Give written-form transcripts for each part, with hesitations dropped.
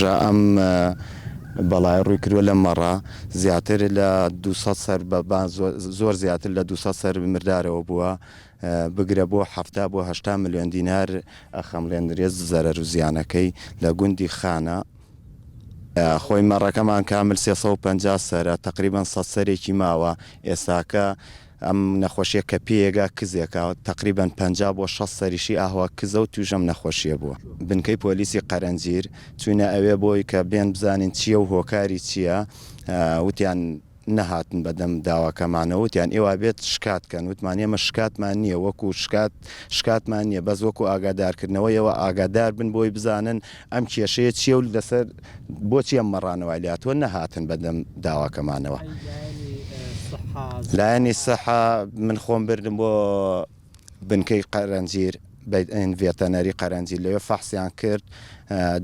ڕۆژە ئەم بەڵایە ڕووی کردووە لەم مەڕە زیاتر لە 200 سەر بە زۆر زیاتر لە 200 سەر مردارەوە بووە بگرە بۆ 70 بۆ 80 ملیۆن دینار ئەخەمڵێنرێت زەرەر و زیانەکەی لە گوندی خانە خۆی مەڕەکەمان کامل 350 سەرە تقریبا 100 سەرێکی ماوە ئێستاکە ئەم نەخۆشیە کە پێیەگا کزێکە تەقریبەن 50 بۆ 60 سەریشی ئاهوا کزە و تووش ئەم نەخۆشیە بووە. بنکەی پۆلیسی قەرەنجیر چوینە ئەوێ بۆی کە بێن بزانین چیە و هۆکاری چیە وتیان نەهاتن بەدەم داواکەمانەوە وتیان ئێوە بێت شکات کەن وتمان ئێمە شکاتمان نییە وەکو شکات شکاتمان نییە بەس وەکو ئاگادارکردنەوە ئێوە ئاگادار بن بۆی بزانن ئەم کێشەیە چییە و لەسەر بۆچی ئەم مەڕانەوای لێهاتووە نەهاتن بەدەم داواکەمانەوە. لایەنی سەحا من خۆم بردم بۆ بنکەی قەرەنجیر ڤێتەنەری قەرەنجیر لەوێ فەحسیان کرد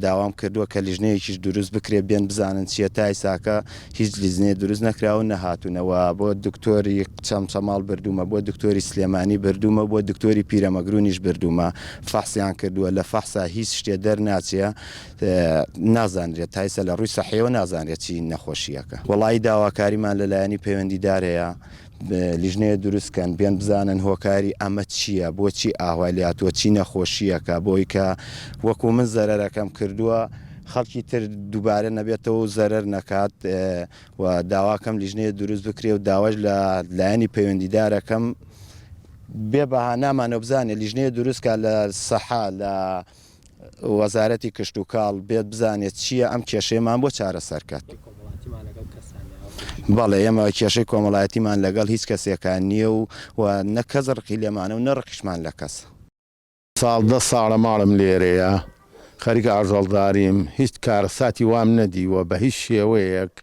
داوام کردووە کە لیژنەیەکیش دروست بکرێت بێن بزانن چییە تا ئیساکە هیچ لیژنەیە دروست نەکراوە نەهاتوونەوە بۆ دکتۆری چەمچەماڵ بردوومە بۆ دکتۆری سلێمانی بردوومە بۆ دکتۆری پیرەمەگرونیش بردوومە فەحسیان کردووە لە فەحسا هیچ شتێ دەرناچێ نازانرێت تایسە لە ڕووی سەحیەوە نازانرێت چی نەخۆشیەکە وەڵایی داواکاریمان لە لایەنی پەیوەندیدار هەیە لیژنەیە دروست کەن بێن بزانن هۆکاری ئەمە چییە بۆچی ئاوای لاتوە چی نەخۆشیەکە بۆی کە وەکو من زەرەرەکەم کردووە خەڵکی تر دووبارە نەبێتەوە و زەرەر نەکات و داواکەم لیژنەیە دروست بکرێ و داواش لە لایەنی پەیوەندیدارەکەم بێ بەهانامانەوە بزانێ لیژنەیە دروستکە لە سەحا لە وەزارەتی کشتوکاڵ بێت بزانێت چییە ئەم کێشەیەمان بۆ چارەسەر کات. بەڵێ ئێمە کێشەی کۆمەڵایەتیمان لەگەڵ هیچ کەسێکا نییە و و نە کەس ڕقی لێمانە و نە ڕقیشمان لە کەس. ساڵ دە ساڵە ماڵم لێرەیە خەریک ئاژەڵداریم هیچ کارەساتی وام نەدیوە بە هیچ شێوەیەک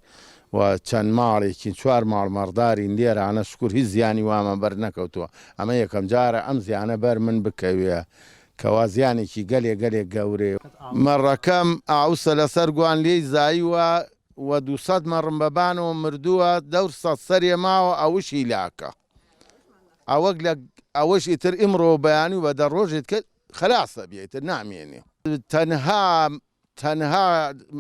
و چەند ماڵێکین چوار ماڵ مەڕدارین لێرانە شکور هیچ زیانی وامان بەر نەکەوتووە ئەمە یەکەم جارە ئەم زیانە بەر من بکەوێ کەوا زیانێکی گەلێ گەلێ گەورەیە. مەڕەکەم ئاوسە لەسەر گوان لێی زاییوە و 200 مەڕم بە بانەوە مردووە دەور سەد سەرێ ماوە ئەوش هیلاکە ئەوەک لە ئەوەش ئیتر ئیمڕۆ و بەیانی و بە دە ڕۆژێ تکە خەلاسە بێ ئیتر نامێنێ. تەنها تەنها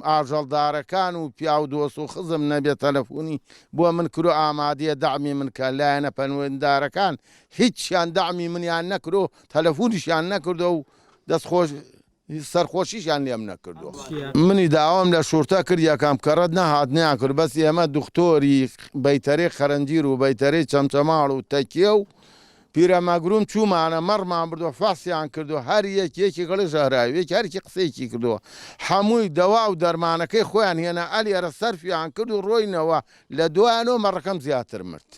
ئاژەڵدارەکان و پیاو دۆست و خزم نەبێ تەلەفونی بۆ من کرو ئامادەیە دەعمی من کە لایەنە پەنوەندارەکان هیچیان دەعمی منیان نەکرو تەلەفونیشیان نەکردوە و دەست خۆش سەرخۆشیشیان لێم نەکردوە. منی داوام لە شورتە کرد یەکەم کەڕەت نەهات نەیان کرد بەس ئێمە دختۆری بەیتەرەی خەرەنجیر و بەیتەرەی چەمچەماڵ و تەکیە و پیرەمەگروون چوومانە مەڕمان بردووە فەحسیان کردووە هەر یەک یەکێک ئەڵێ ژەهراوی یەکی هەرکی قسەیەکی کردووە حەمووی دەوا و دەرمانەکەی خۆیان هێنا ئەلێرە سەرفیان کرد و ڕۆینەوە لە دوایانەوە مەڕەکەم زیاتر مرد.